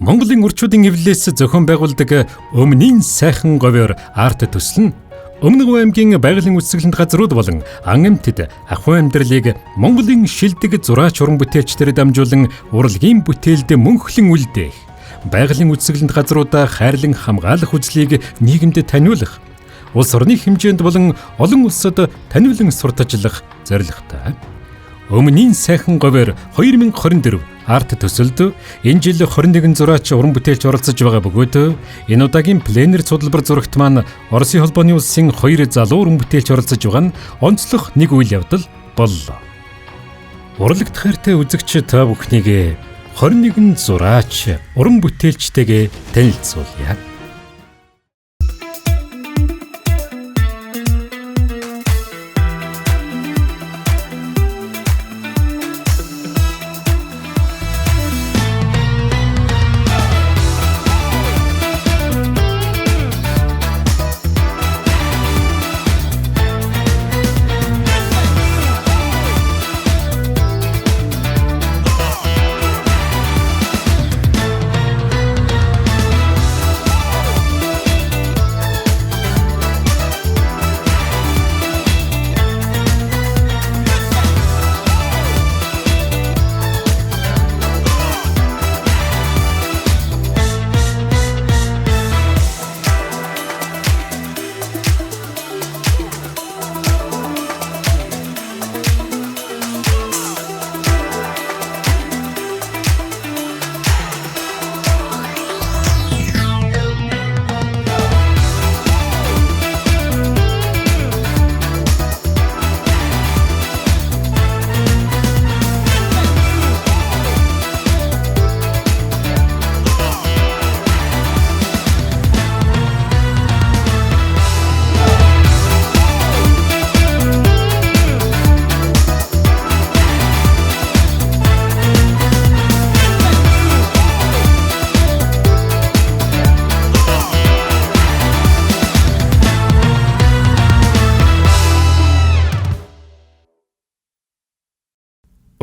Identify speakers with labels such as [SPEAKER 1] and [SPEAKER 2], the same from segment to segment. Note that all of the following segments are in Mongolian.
[SPEAKER 1] Монголын урчуудын эвлэлээс зохион байгуулдаг Өмнийн сайхан говьор арт төсөл нь Өмнө Говь аймгийн байгалийн үзэсгэлэнт газрууд болон ан амьтад ахуй амьдралыг Монголын шилдэг зураач уран бүтээлчдээр дамжуулан урлагийн бүтээлд мөнхлөн үлдээх, байгалийн үзэсгэлэнт газруудаа хайрлан хамгаалах үзлийг нийгэмд таниулах, улс орны хэмжээнд болон олон улсад таниулан сурталчлах зорилготой. Өмнийн сайхан говьор 2024 арт төсөлд энэ жил 21 зураач уран бүтээлч оролцож байгаа бөгөөд энэ удаагийн пленэр судалбар зурагт маань Оросын холбооны улсын 2 залуу уран бүтээлч оролцож байгаа нь онцлог нэг үйл явдал боллоо. Урлагт хайртай үзэгч та бүхнийг 21 зураач уран бүтээлчтэйгээ танилцуулъя.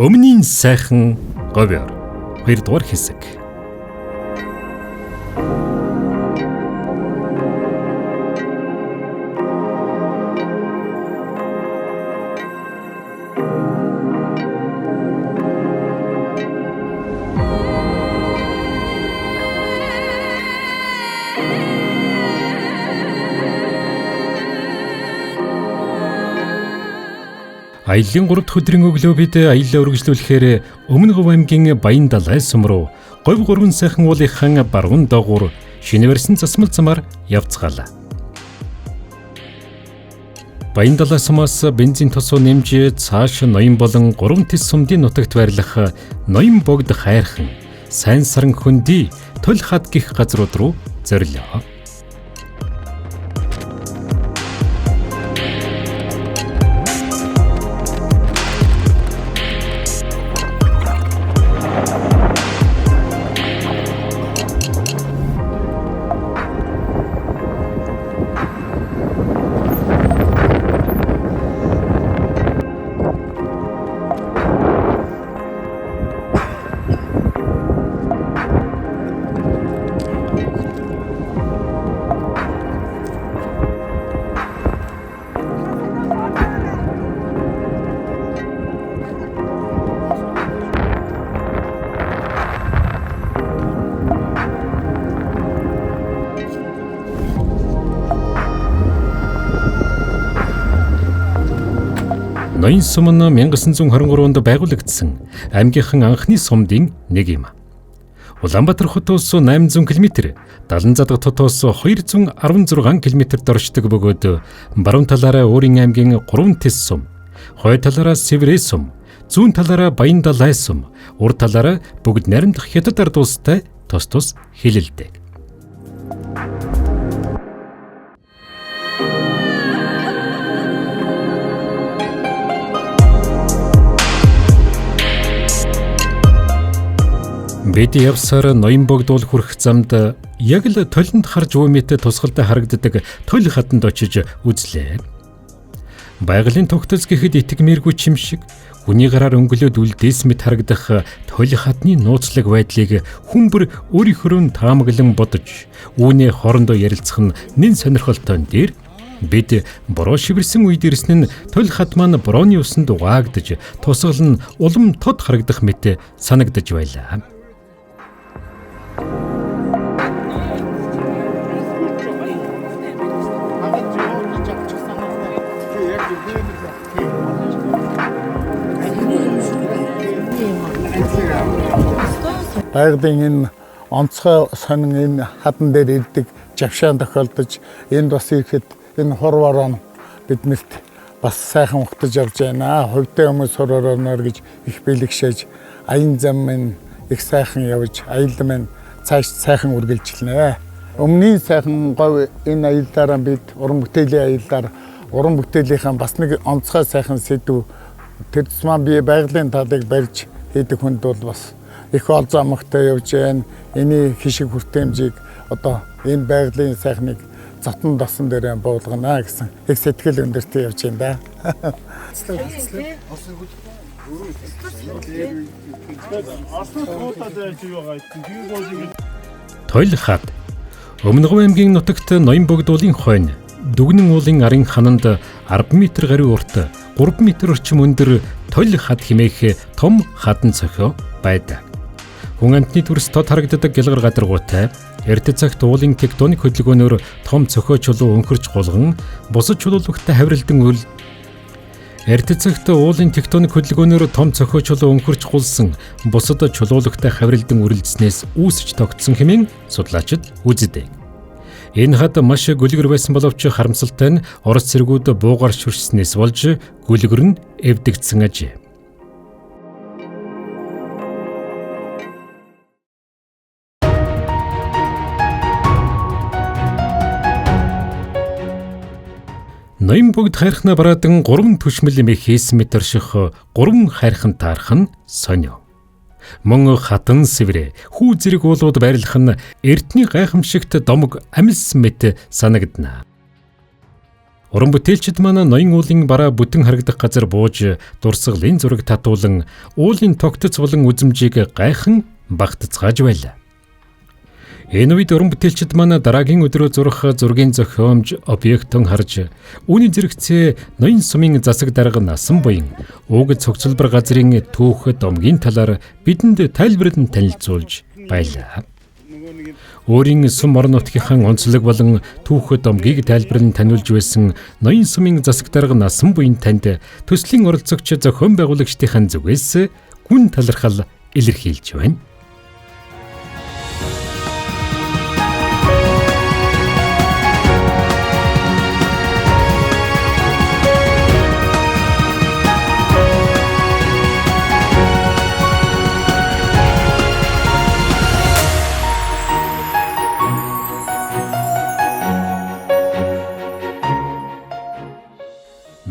[SPEAKER 1] Өмнийн сайхан говьор 2 дугаар хэсэг. Аяллын 3 дахь өдрийн өглөө бид аяллаа үргэлжлүүлэхээр Өмнө Говь аймгийн Баян-Далай сум руу Говь гурван сайхан уулынхан баруун доогуур шинэ барьсан засмал замаар явцгаалаа. Баян-Далай сумаас бензин тосуу нэмж цааш ноён болон 3 тэс сумдын нутагт байрлах ноён богд хайрхан, сайн саран хөндөй, тул хад гих газрууд руу зорилоо. Ноён сум нь 1923 онд байгуулагдсан аймгийнхан анхны сумдын нэг юм. Улаанбаатар хотоос 800 км, Далан задгад хотоос 216 км доршдог бөгөөд баруун талаараа өөрийн аймгийн 3 тэс сум, хойд талаараа Сэврээ сум, зүүн талаараа Баян-Далай сум, урд талаараа бүгд найрамдах Хятад ард улстай тус тус хилэлдэг. Бид явсаар ноён богдуул хүрэх замд яг л толинд харж уймэт тусгалтай харагддаг төл хаданд очиж үзлээ. Байгалийн тогтоц гэхэд итгэмээргүй чим шиг хүний гараар өнгөлөөд үлдээс мэт харагдах толь хадны нууцлаг байдлыг хүн бүр өөрийнхөө нь таамаглан бодож үүнээ хоорондоо ярилцах нь нэн сонирхолтой дээр бид бороо шивэрсэн үед ирсэн нь толь хад маань борооны усанд угаагдаж тусгал нь улам тод харагдах мэт санагдаж байлаа.
[SPEAKER 2] Байгалийн энэ онцгой сонин энэ хадан дээр ирдэг жавшаан тохиолдож энд бас ирэхэд энэ хур бороо биднэрт бас сайхан ухтаж явж байна. Хувьдаа хүмүүс хур борооноор гэж их бэлэгшээж аян зам минь их сайхан явж аялал минь цааш сайхан үргэлжилнэ. Өмнгийн сайхан говь энэ аяллаараа бид уран бүтээлийн аяллаар уран бүтээлийнхаа бас нэг онцгой сайхан сэдв тэр тусмаа би байгалийн талыг барьж хийдэг хүнд бол бас их ол замагтай явж байна. Эний хишиг хүртээмжийг одоо энэ байгалийн сайхныг зотон досон дээр буулгана гэсэн их сэтгэл өндөртэй явж байна да.
[SPEAKER 1] Толь хад Өмнөговь аймгийн нутагт Ноён богдуулын хойно Дүгнэн уулын арын хананд 10 м гаруй урт 3 м орчим өндөр толь хад хэмээх том хадан цохио байдаг. Хүн амьтны төрс тод харагддаг гялгар гадаргуутай эрт цагт уулын тектоник хөдөлгөөнөөр том цохио чулуу өнхөрч гулган бусад чулуулагтай хавиралдан үл Эрт цагт уулын тектоник хөдөлгөөнөөр том цохио чулуу өнхөрч гулсан бусад чулуулагтай хавиралдан үрэлдснээс үүсэж тогтсон хэмээн судлаачид үздэг. Энэ хад маш гөлгөр байсан боловч харамсалтай нь Орос цэргүүд буугаар шүршснээс болж гөлгөр нь эвдэгдсэн ажээ. Ноён богд хайрхнаа бараадан 3 түшмэл эмээ хийсэн мэт орших 3 хайрхан таарах нь сонио. Мөн хатан сэврэ хүү зэрэг уулууд байрлах нь эрдний гайхамшигт домог амилсан мэт санагдана. Уран бүтээлчид маань ноён уулын бараа бүтэн харагдах газар бууж дурсгалын зураг татуулан уулын тогтоц болон үзмжийг гайхан багтцгааж байлаа. Энэ үед уран бүтээлчид маань дараагийн өдрөө зурах зургийн зохиомж объектон харж үүний зэрэгцээ ноён сумын засаг дарга насан буян ууг цогцлбор газрын түүх домгийн талаар бидэнд тайлбарлан танилцуулж байлаа. Өөрийн сум орон нутгийнхаа онцлог болон түүх домгийг тайлбарлан таниулж байсан ноён сумын засаг дарга насан буян танд төслийн оролцогч зохион байгуулагчдын зүгээс гүн талархал илэрхийлж байна.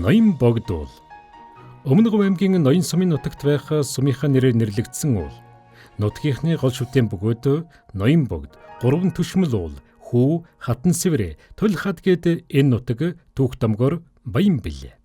[SPEAKER 1] Ноён богдуул Өмнөговь аймгийн Ноён сумын нутагт байх сумынхаа нэрээр нэрлэгдсэн уул. Нутгийнхны гол шүтэн бөгөөд Ноён богд, 3 түшмэл уул, хүү, хатан сэврэ, тул хад гээд энэ нутаг түүх домгоор баян билээ.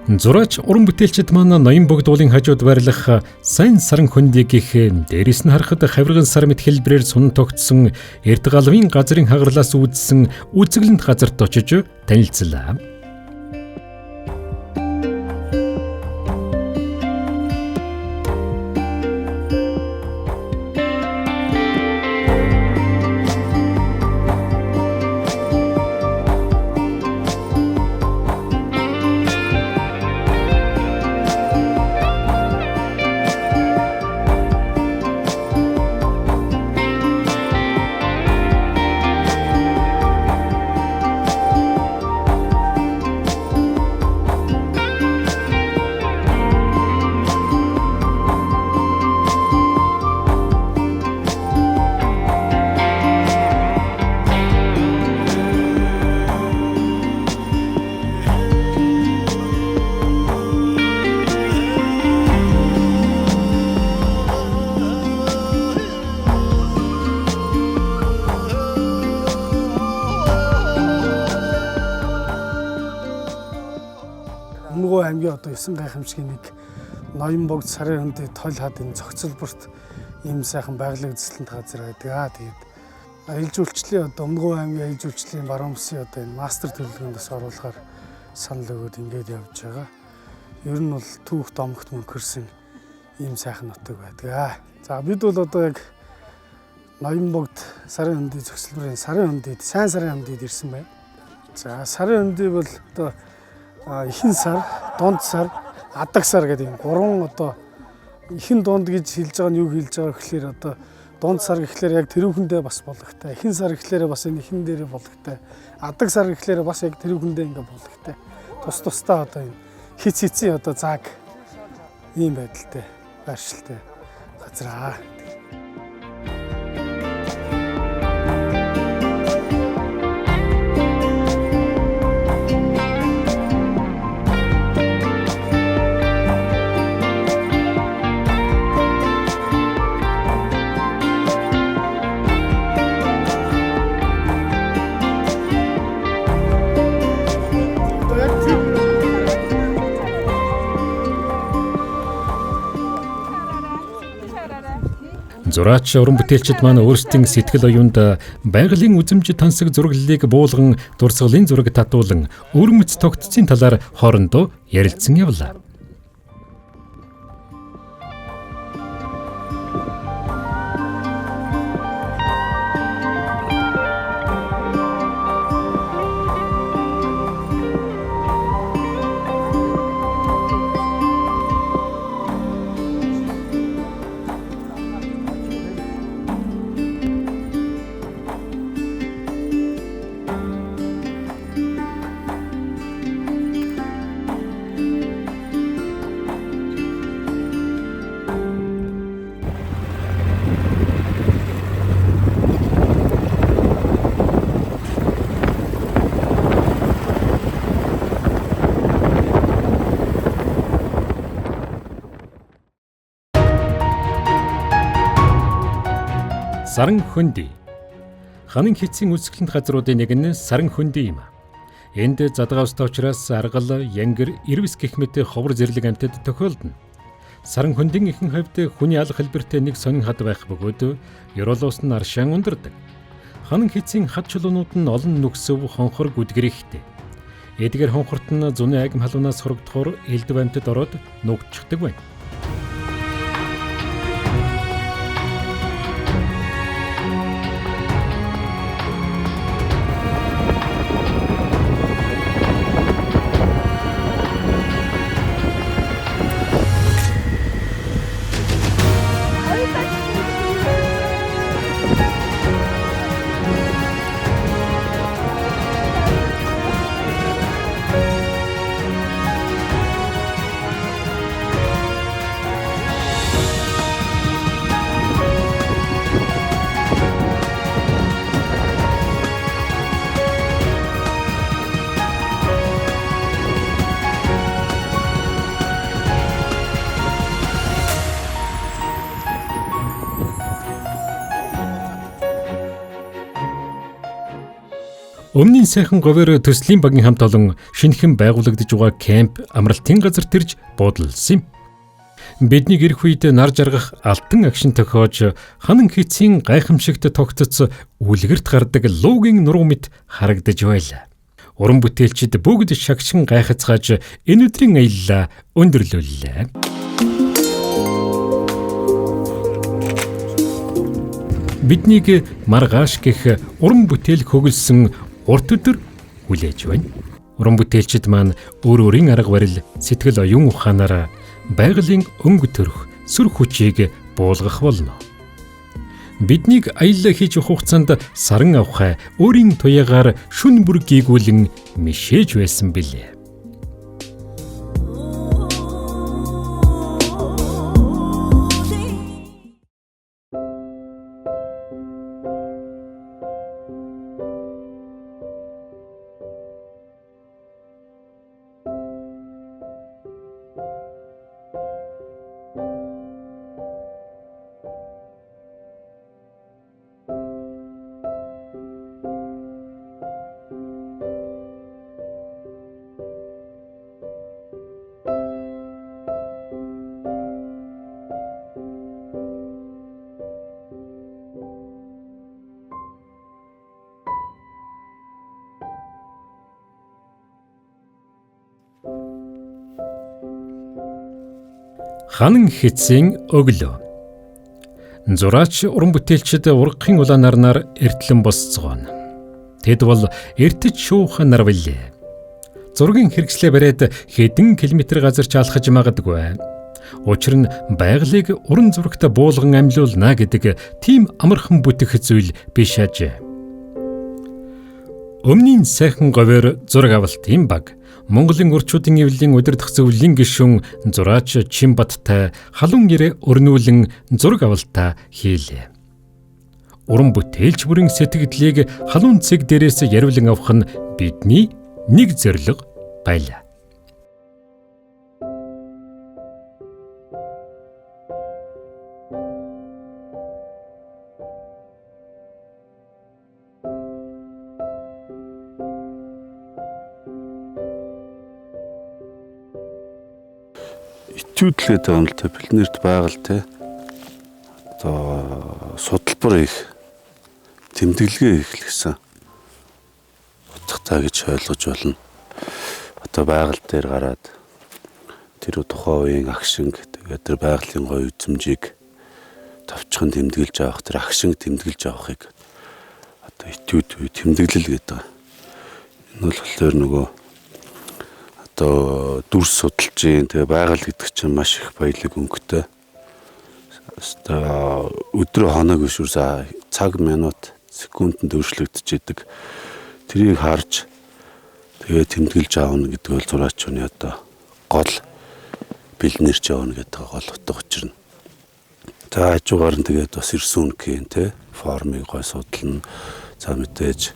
[SPEAKER 1] Зураач уран бүтээлчид маань ноён богд уулын хажууд байрлах сайн саран хөндий гэх дээрээс нь харахад хавирган сар мэт хэлбэрээр сунан тогтсон эрд галвын газрын хагарлаас үүдсэн үзэглэнт газарт очиж танилцлаа.
[SPEAKER 3] Өмнөгөө аймгийн одоо 9 гайхамшигын нэг ноён богд сарын хөндий тол хад энэ цогцлборт ийм сайхан байгалийн үзэсгэлэнт газар байдаг аа. Тэгээд аялал жуулчлалын одоо Өмнөгөө аймгийн аялал жуулчлалын баруун бүсийн одоо энэ мастер төлөвлөгөөнд бас оруулахаар санал өгөөд ингээд явж байгаа. Ер нь бол түүх домогт мөнхөрсөн ийм сайхан нутаг байдаг аа. За бид бол одоо яг ноён богд сарын хөндий цогцлборын сарын хөндийд сайн сарын хөндийд ирсэн байна. За сарын хөндий бол одоо ихэн сар, дунд сар, адаг сар гэдэг юм гурван одоо ихэн дунд гэж хэлж байгаа нь юу хэлж байгаа гэхлээр одоо дунд сар гэхлээр яг тэрүүхэндээ бас болгохтой. Ихэн сар гэхлээр бас энэ ихэн дээрээ болгохтой. Адаг сар гэхлээр бас яг тэрүүхэндээ ингээ болгохтой. Тус тусдаа одоо энэ хиц хицийн одоо зааг ийм байдалтай байршилтай газар аа.
[SPEAKER 1] Зураач уран бүтээлчид маань өөрсдийн сэтгэл оюунд байгалийн үзэмж тансаг зураглалыг буулган дурсгалын зураг татуулан өвөрмөц тогтцын талаар хоорондоо ярилцсан явлаа. Саран хөндөй. Ханын хитсийн үзэсгэлэнт газруудын нэг нь саран хөндөй юм. Энд задгаа устай учраас аргал, янгир, ирвэс гэх мэт ховор зэрлэг амьтад тохиолдоно. Саран хөндийн ихэнх хувьд хүний алга хэлбэртэй нэг сонин хад байх бөгөөд ёроолоос нь аршаан ундардаг. Ханын хитсийн хад чулуунууд нь олон нүксөв хонхор гүдгэрхтэй. Эдгээр хонхорт нь зуны агим халуунаас хорогдохоор элдв амьтад ороод нуугдчихдаг байна. Өмнөний сайхан говьор төслийн багийн хамт олон шинэхэн байгуулагдаж байгаа кемп амралтын газар тэрж буудалсан юм. Бидний ирэх үед нар жаргах алтан агшин тохиож ханан хицийн гайхамшигт тогтцсон үлгэрт гардаг луугийн нуруу мэт харагдаж байлаа. Уран бүтээлчид бүгд шагшин гайхацгааж энэ өдрийн аяллаа өндөрлүүллээ. Биднийг маргааш гэх уран бүтээл хөглсөн урт өдөр хүлээж байна. Уран бүтээлчид маань өөр өөрийн арга барил, сэтгэл оюун ухаанаараа байгалийн өнгө төрх, сүр хүчийг буулгах болно. Биднийг аяллаа хийж явах хугацаанд саран авхай өөрийн туяагаар шүн бүр гийгүүлэн мишээж байсан билээ. Ханан хицийн өглөө. Зураач уран бүтээлчид ургахын улаан нарнаар эртлэн босцгооно. Тэд бол эртэж шуухан нар билээ. Зургийн хэрэгслээ бариад хэдэн километр газар чалхаж магадгүй. Учир нь байгалыг уран зурагт буулган амьлуулна гэдэг тийм амархан бүтэх зүйл биш ажээ. Өмнөний сайхан говьор зураг авалтын баг Монголын урчуудын эвлэлийн удирдах зөвлөлийн гишүүн зураач Чимбаттай халуун гэрээ өрнүүлэн зураг авалтаа хийлээ. Уран бүтээлч бүрийн сэтгэгдлийг халуун цэг дээрээс яриулан авах нь бидний нэг зорилго байлаа.
[SPEAKER 4] Этюд л гэдэг юм л та пленэрт байгаль те одоо судалбар их тэмдэглэгээ их л гэсэн утгатай гэж ойлгож байна. Одоо байгаль дээр гараад тэр тухайн үеийн агшинг тэгээд тэр байгалийн гоё үзмжийг товчхон тэмдэглэж авах, тэр агшинг тэмдэглэж авахыг одоо этюд тэмдэглэл гэдэг. Энэ бол болохоор нөгөө одоо дүрс судалж гин тэгээ байгаль гэдэг чинь маш их баялаг өнгөтэй. Одоо өдрөө хоног биш үр цаг минут секундэд өөрчлөгдөж идэг. Тэрийг харж тэгээ тэмдэглэж аавна гэдэг бол зураач хүний одоо гол бэлнэрч явна гэдэг гол утга учир нь. За хажуугаар нь тэгээд бас рисункийн тэ формыг гой судална. За мэдээж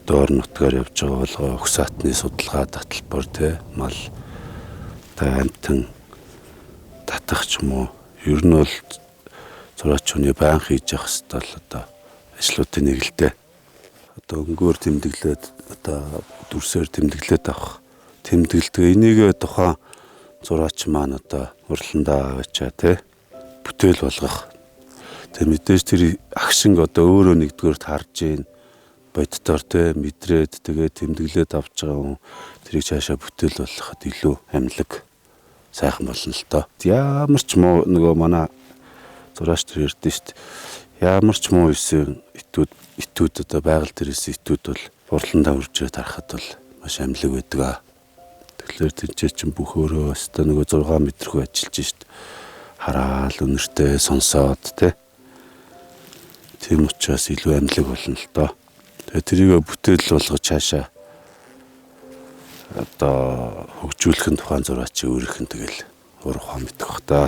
[SPEAKER 4] өдөр нутгаар явж байгаа болгоо угсаатны судалгаа таталбар те мал та амтан татах ч юм уу ер нь бол зураач хүний байн хийж явах хэвээр л одоо ажлуудын нэг л дээ. Одоо өнгөөр тэмдэглээд одоо дүрсээр тэмдэглээд авах тэмдэглэдэг. Энийг тухайн зураач маань одоо урландаа аваачаа те бүтээл болгох. Тэг мэдээж тэр агшинг одоо өөрөө нэгдүгээрт харж гин боддоор те мэдрээд тэгээ тэмдэглээд авч байгаа хүн тэрийг цаашаа бүтээл болгоход илүү амьлаг сайхан болно л доо. Ямар ч муу нөгөө манай зураач тэр ярьдэн шүү дээ. Ямар ч муу исэн этюд одоо байгаль дээрээс этюд бол бурландаа үржээд харахад бол маш амьлаг байдаг аа. Тэгэхээр тэнцээ чинь бүх өөрөө өстө нөгөө 6 метрхүү ажиллаж шít. Хараал өнөртэй сонсоод те. Тийм учраас илүү амьлаг болно л доо. Тэгээ тэрийг бүтээл болгож цаашаа одоо хөгжүүлэх нь тухайн зураач өөрийнх нь тэгэл ур ухаан мэдэх бах та.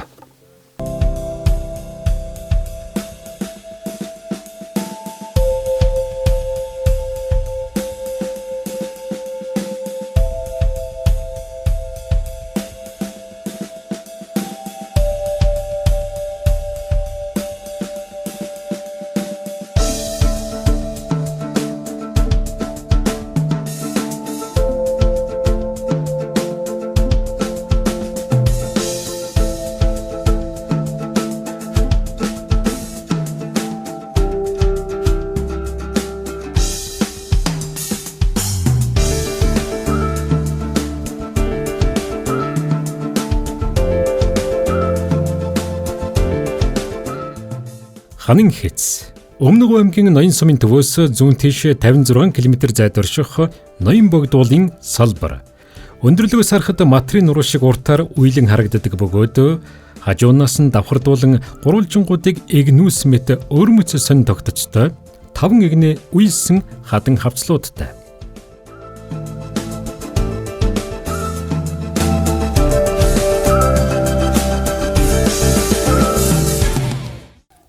[SPEAKER 1] Ханын Хэц. Өмнөг аймгийн Ноён сумын төвөөс зүүн тийш 56 км зайд орших Ноён богдуулын салбар. Өндөрлөгөөс харахад Матрын нуруу шиг уртаар уйлан харагддаг бөгөөд хажуунаас нь давхардуулан гурвалжингуудыг эгнүүс мэт өвөрмөц сонь тогтцтой 5 эгнээ уйлсан хадан хавцлуудтай.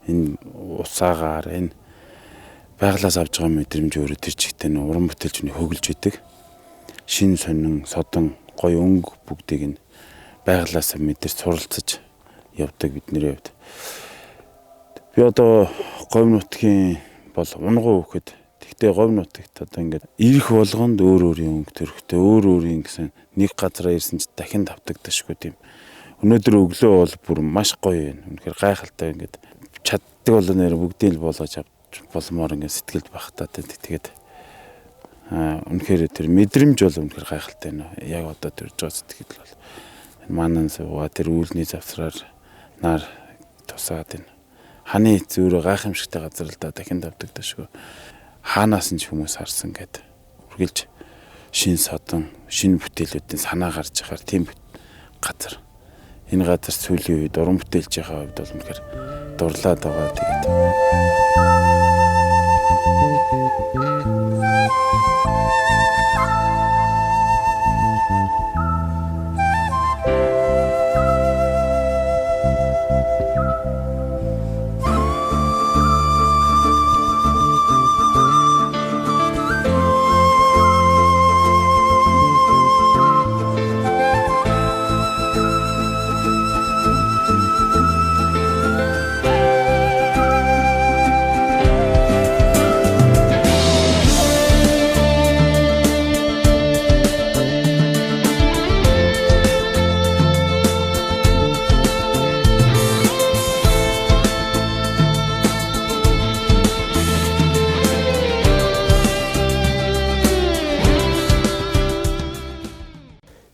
[SPEAKER 5] Энэ усаагаар энэ байглаас авч байгаа мэдрэмж өөрөө тэр чигтээ нь уран бүтээлчний хөглөж идэг. Шин сонин, содон, гоё өнгө бүгдийг нь байглаас мэдэрч суралцаж явдаг бидний хувьд. Би одоо говь нутгийн бол унгуу хөхөд. Тэгтээ говь нутагт одоо ингээд ирэх болгонд өөр өөрийн өнгө төрхтэй, өөр өөрийн гэсэн нэг газараа ирсэн ч дахин давтагдашгүй тийм. Өнөөдөр өглөө бол бүр маш гоё юм. Үнэхээр гайхалтай ингээд чаддаг бол нэр бүгдийг л болгож авч болмоор ингээд сэтгэлд байх та. Тэгээд үнэхээр тэр мэдрэмж бол үнэхээр гайхалтай нэ. Яг одоо төрж байгаа сэтгэл бол манан суугаа тэр үүлний завсраар нар тусаад энэ ханы эц өөрөө гайхамшигтай газар л да дахин давтагдашгүй. Хаанаас нь ч хүмүүс харсан гэд үргэлж шин содон, шин бүтээлүүдийн санаа гарч ирэх тийм газар. Энэ газар сүүлийн үед уран бүтээлчийнхээ хувьд бол үнэхээр дурлаад байгаа. Тэгээд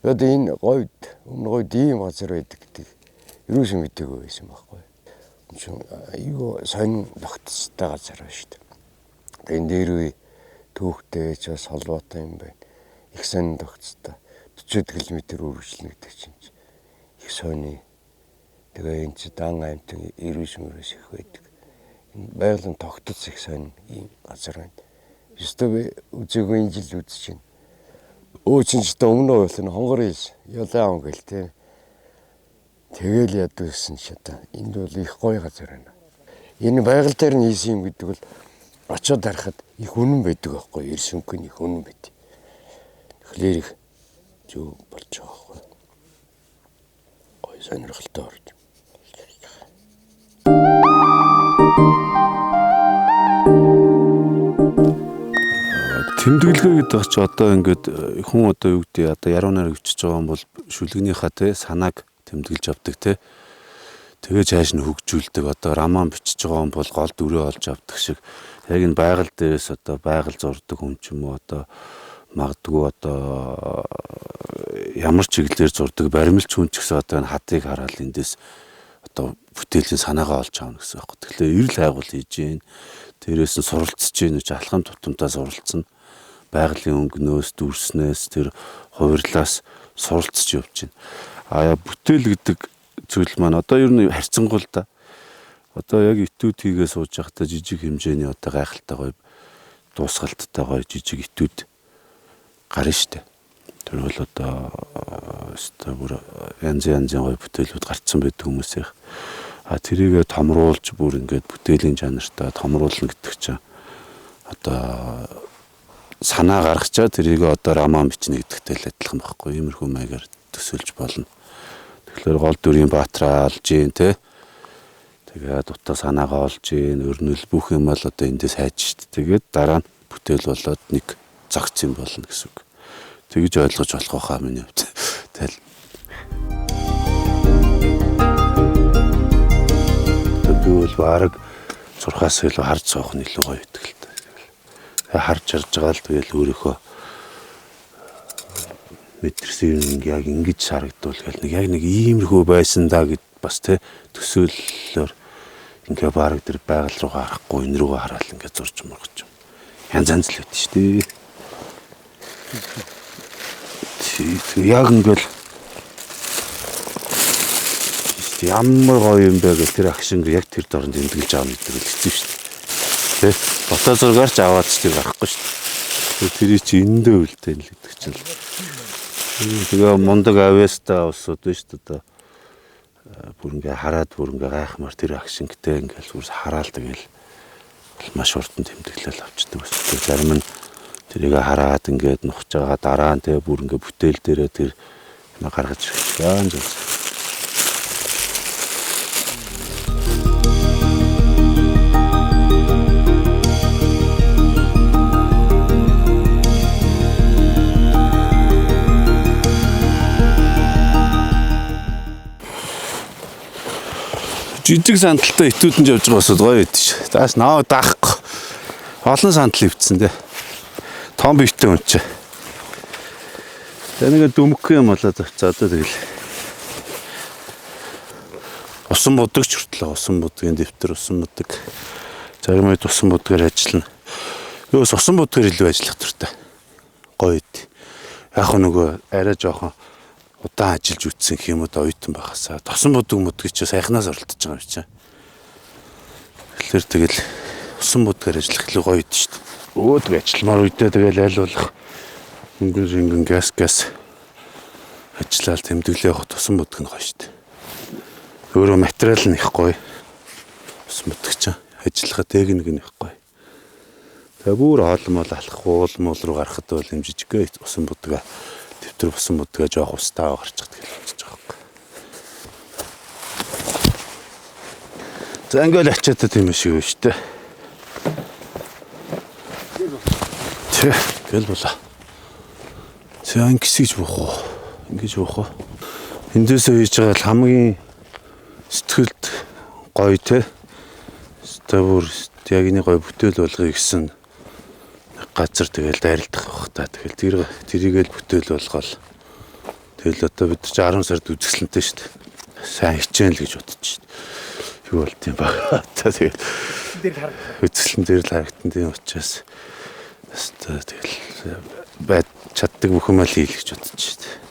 [SPEAKER 6] Одоо энэ говьд, өмнө говьд ийм газар байдаг гэдэг юусэн мэдээгүй байсан байхгүй. Айгүй сонин тогтцтой газар байна шүү дээ. Энэ дээр үе түүхтэй ч бас холбоотой юм байна. Их сонин тогтцтой. 40 км үргэлжлэнэ гэдэг чинь их сони. Тэгээ энэ чи дан аймтан эрүүс мөрөөс их байдаг. Энэ байгалийн тогтц их сонин ийм газар байна. Ёстой би үзээгүй энэ жил үзэж байна. Өө чинь ч өмнө уул нь хонгор ийс ялаа он гэл те. Тэгэл ядуу гэсэн чи одоо энд бол их гоё газар байна. Энэ байгаль дээр нь хийсэн юм гэдэг бол очиод харахад их үнэн байдаг байхгүй эрс өнгө нь их үнэн байд. Тэгэхээр их зөв болж байгаа байхгүй. Гоё сонирхолтой орж.
[SPEAKER 4] Тэмдэглэгээ гэдэг чи одоо ингээд хүн одоо юу гэдэг одоо яруу найр өвчөж байгаа юм бол шүлгэнийхээ те санааг тэмдэглэж авдаг те. Тэгээ цааш нь хөгжүүлдэг. Одоо роман бичиж байгаа юм бол гол дүрээ олж авдаг шиг яг энэ байгаль дээрээс одоо байгаль зурдаг хүн ч юм уу одоо магадгүй одоо ямар чиглэлээр зурдаг баримлч хүн ч гэсэн одоо энэ хадыг хараад эндээс одоо бүтээлийн санаагаа олж авна гэсэн юм. Тэгэхээр эрэл хайгуул хийж гин дээрээс нь суралцж гин гэж алхам тутамдаа суралцна. Байгалийн өнгнөөс, дүрснээс, тэр хувирлаас суралцж явж байна. А бүтээл гэдэг зүйл маань одоо ер нь харьцангуй л да. Одоо яг этюд хийгээ сууж байхдаа жижиг хэмжээний одоо гайхалтай гоё дуусгалттай гоё жижиг этюд гарна штэ. Тэр бол одоо өстой бүр янз янзын гоё бүтээлүүд гарцсан байдаг хүмүүсийнх. А тэрийгэ томруулж бүр ингээд бүтээлийн чанартай томруулна гэдэг чинь одоо санаа гаргачаа тэрийг одоо роман бичнэ гэдэгтэй л адилхан байхгүй. Иймэрхүү маягаар төсөөлж болно. Тэгэхээр гол дүрийн баатраа олж ийн те. Тэгээд утаа санаагаа олж ийн, өрнөл бүх юм л одоо эндээс хайж шít. Тэгээд дараа нь бүтээл болоод нэг зохиц юм болно гэсэн үг. Тэгж ойлгож болох байхаа миний хувьд. Тэгэл. Би бол бараг зурхаас илүү харж суух нь илүү гоё байдаг л та. Харж харж байгаа л тэгэл өөрийнхөө мэдэрсэн юм яг ингэж харагдвал гэл нэг яг нэг иймэрхүү байсан даа гэд бас те төсөөллөөр Ингээ бараг тэр байгаль руугаа харахгүй энэ рүүгээ хараад ингээ зурж мургаж юм. Янз янз л байд шүү дээ. Яг ингээл ямар гоё юм бэ гэх тэр агшин яг тэр дорнд тэмдэглэж аавна гэдэг л хэцүү шүү дээ. Тэ? Фото зургаар ч аваад ч тэр гарахгүй шүү дээ. Тэр чи эндээ үлдээн л гэдэг чинь. Тэгээ мундаг авьяастай улсууд байна шүү дээ. Бүр ингээ хараад бүр ингээ гайхмаар тэр агшингтэй ингээл бүр хараал тэгэл маш хурдан тэмдэглэл авчдаг бас. Зарим нь тэрийг хараад ингээд нухаж байгаа дараа нь тэ бүр ингээ бүтээл дээрээ тэр гаргаж ирэх янз янз. Жижиг сандалтай этүүдэн явж байгаа басууд гоё байд ш. Зааш наа даахгүй. Олон сандал ивдсэн дээ. Том биетэй хүн чи. Тэгээ нэг дүмэхгүй юм болоод авцаа одоо тэгэл. Усан будагч хүртлээ усан будгийн дэвтэр, усан будаг. Зарим үед усан будгаар ажиллана. Юус усан будгаар илүү ажиллах тууртай. Гоё байд. Яг нөгөө арай жоохон удаан ажиллаж үтсэн гэх юм уу да оюутан байхасаа тосон будаг мудгийг чи сайхнаас оролдож байгаа юм чи. Тэгэхээр тэгэл усан будгаар ажиллах илүү гоё идэв шүү дээ. Өөдөг ажилламаар үедээ тэгэл аль болох өнгөн шингэн газ ажиллаад тэмдэглээ явах тосон будаг нь гоё шүү дээ. Өөрөө материал нь их гоё. Усан будаг чи ажиллахад техник нь их гоё. Тэгээ бүр хоол мол алах уул мол руу гарахад бол юм жижигхэн усан будгаа дэвтэр бусан будгаа жоох устаа гарч чаддаг л болчихж байгаа байхгүй. За ингээл ачаатаа тийм шиг байна шүү дээ. Тэ гэл болоо. За ингэсгийж буух уу? Ингэж буух уу? Эндээсээ хийж байгаа л хамгийн сэтгэлд гоё те. Өстой бүр яг энэ гоё бүтээл болгоё гэсэн газар тэгэл дайралдах байх та. Тэгэл тэрийгэл бүтээл болгоол. Тэгэл одоо бид чи 10 сард үзэсгэлэнтэй шүү дээ. Сайн хичээн л гэж бодож шүү дээ. Юу болт юм бэ? Одоо тэгэл үзэсгэлэн дээр л харагдан тийм учраас өстой тэгэл байд чаддаг бүх юм л хийл гэж бодож шүү дээ.